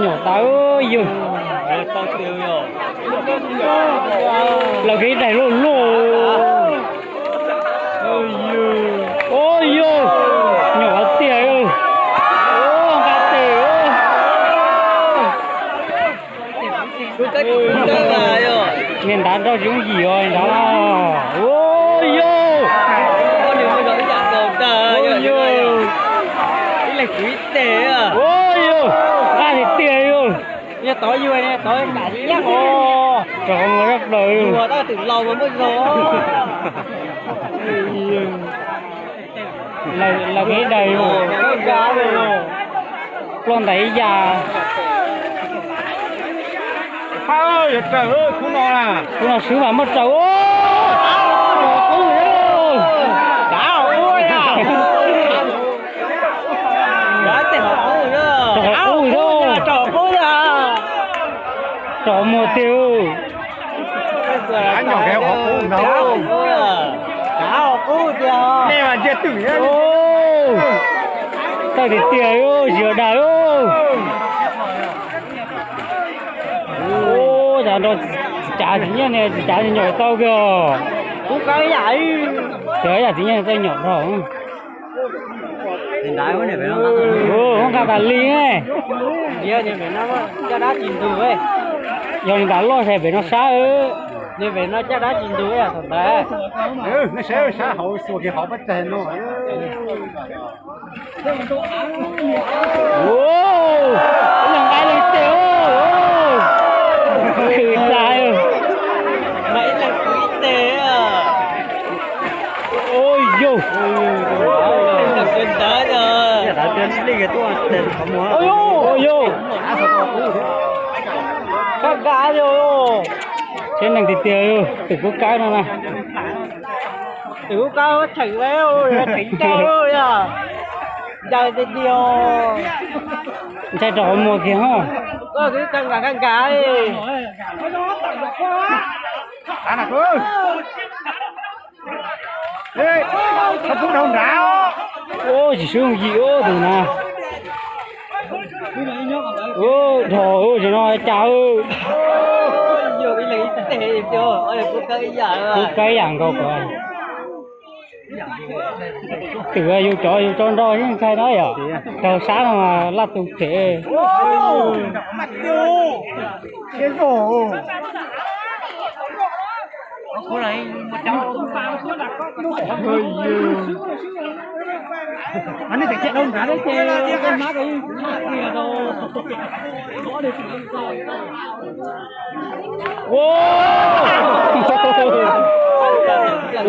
Nyom tas yog. Lawv kev daim loj loj. Ua yog, nyom tiag. Nqa tes. Niag nrad nrog tsis yooj yim os nrad. Ua yog. Ua yog, nqa tiag tiag yog. Tov yug tov kam yeej os. Rov qhov muag zaj plaws. Yug tab twm laus mas muaj zog. Lawv kev daim. Ploj ntais ib yam. Yuav raws khub no na. Khub no swb mas muaj raws. Rau qhov qub, rau qhov qub, rau qhov muag tiag. Tawj tiag tiag, zim dag. Ua cas nrog txiv cav txiv nyiaj ne, txiv cav nyom tau kawg. Txiv yam txiv nyiaj txawj nyom nrog. Ua nqa tas li ne. Yog li ntawd loj ces pem no sab. Pem no caj dab tsis ntug thaum ntawd. Sab hauv xua kiag qhov pob tsaig no. Ib leeg nqa ib leeg tes. Khwv tas. Ib leeg khwv ib tes. Ua yog. Ua yog. Kab nqa li. Tsheb neeg tiag tiag, twm kub kab no na. Twm kub kab cheem, cheem ncaj, yog ncaws tiag tiag. Ntshai rau qhov muag kiag ho. Koj twb kab nqa kab nqa. Ua tsis swb yooj yim tus na. Dhos, ua tsis no cas. Kub kab ib yam nkaus ko. Twm yus cov yus tso nrog yeej ntshai no yom. Raug sab no mas laj tu phem.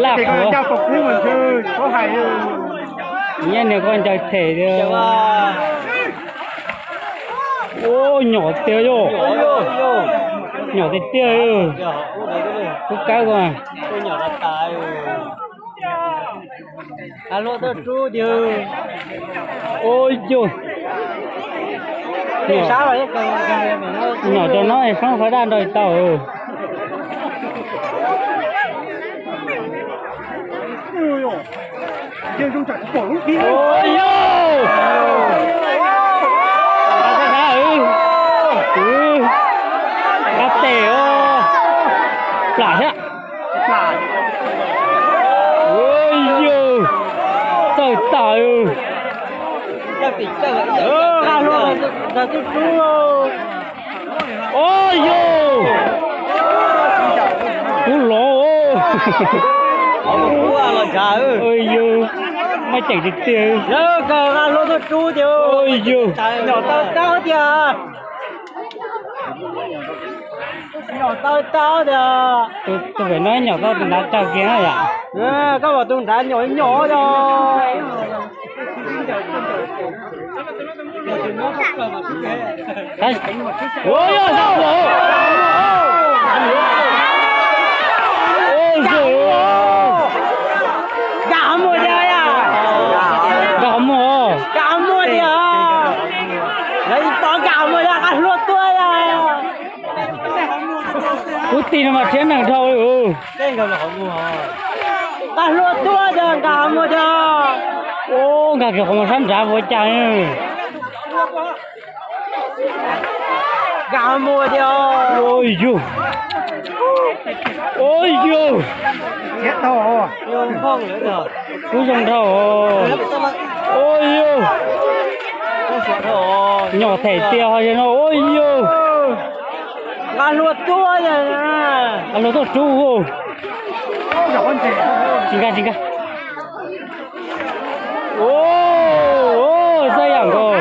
Laj qhuav. Nyiaj niag koj ncaws them tiag. Ua nyom tiag yog. Nyom tiag tiag. Kub kab ko. Ua yog. Nyom rau no es foob faj daj nrog tau. Ua yog. Nqa tes os. Plam thiab. Ua yog. Txawj tas. Nqa hluas ntawd tub rub. Ua yog. Kub lov. Ua yog. Muaj ceem tiag tiag. Nqa hluas tub rub tiag. Ua yog. Nyom tau tau tiag. Nyom tau tau tiag. Tus pem no nyom tau tus nrad raws kiag na yom. Koj pom tus nrad nyom nyom tiag. Nkag qhov muag tiag. Nkag qhov muag. Nkag qhov muag tiag. Lawv tsis pom nkag qhov muag tiag, nqa hluas tuaj tiag. Kub tig no mas rhiab neeg dhau li. Nqa hluas tuaj tiag, nkag qhov muag tiag. Ua nkag kiag qhov muag sab nrad ua cas. Nkag mus tiag. Ua yug, ua yug, kub zoo dhau. Ua yug, nyom them tiag ho no. Ua yug, nqa hlua tuaj, nqa hlua tuaj rub. Tsis nkag, tsis nkag. Xab yam nkaus.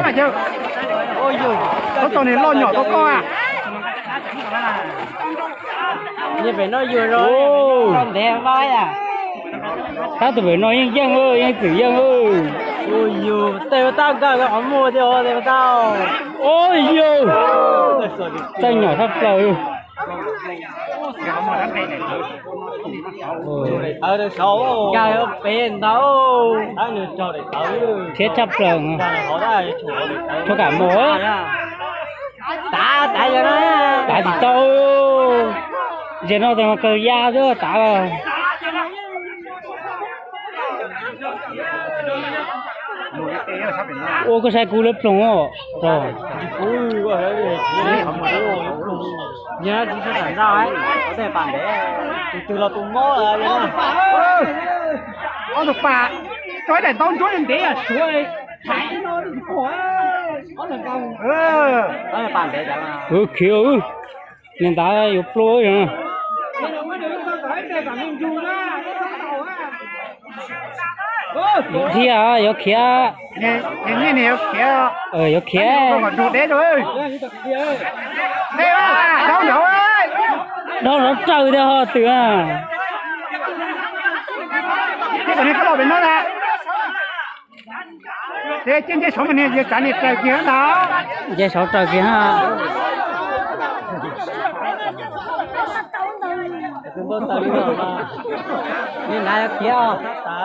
Tab tus pem no yeej yeej, yeej txwm yeej. Ua yug, tej tab nkag qhov muag thiab os, tej tab. Ua yug, txaij nyom tshaj plaws. Nkag pem ntawd, khiav tshaj plaws. Rhuav kam mus, tav, tav tsis tau. Zem no tes mas kawg ya xwb tav. Ua koj saib kuv lawv ploog os. Tus twg los tus mob. Ob tug pas, tso ib daim ntaub ntsuab ntev suav. Khiav, niag ntav yuav pluaj. Yuav khiav, yuav khiav. Yuav khiav. Dhau nrov raws tiag ho twm. Nce saud raws kiag ha.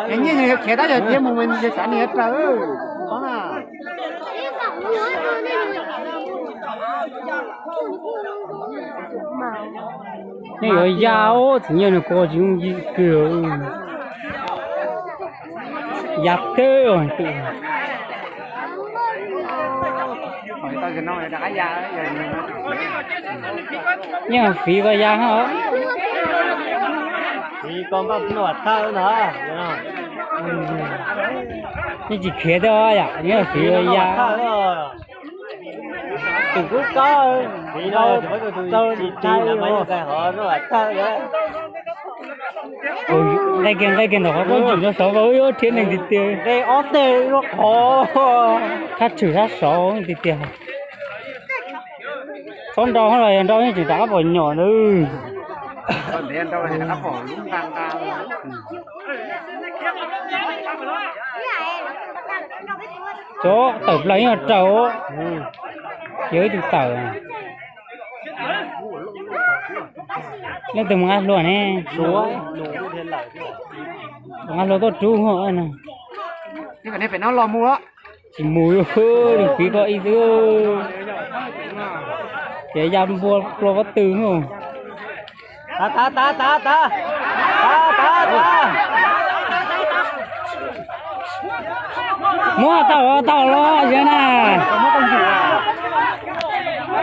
Nyiaj yuav khiav tab yog tiag mus nce saud nws yuav raws. Nej yuav ya os, txiv nyiaj nws ko tsis yooj yim kiag. Ya teb os. Yeej fiv koj ya hab. Nej tsis khiav thiab yam, yeej fiv koj ya. Tus kub kab, tau tsis tau. Nqaij kiag, nqaij kiag ntawm qhov rooj tseem rau saud, ua rhiab neeg tiag tiag. Ob teg qhov, thab tshwm thab saud tiag tiag. Txhob nrau los yog nrau yeej tseem rov qab pom nyom ntawd. Cov tawm plaws yeej raug, yog ib tug tawm. Leej twg mus nqa hlua ne? Mus nqa hlua tuaj rub. Tsis mus, fiv koj ib xwb. Ces ya npua plua pob tw. Muab tau tau los yog na.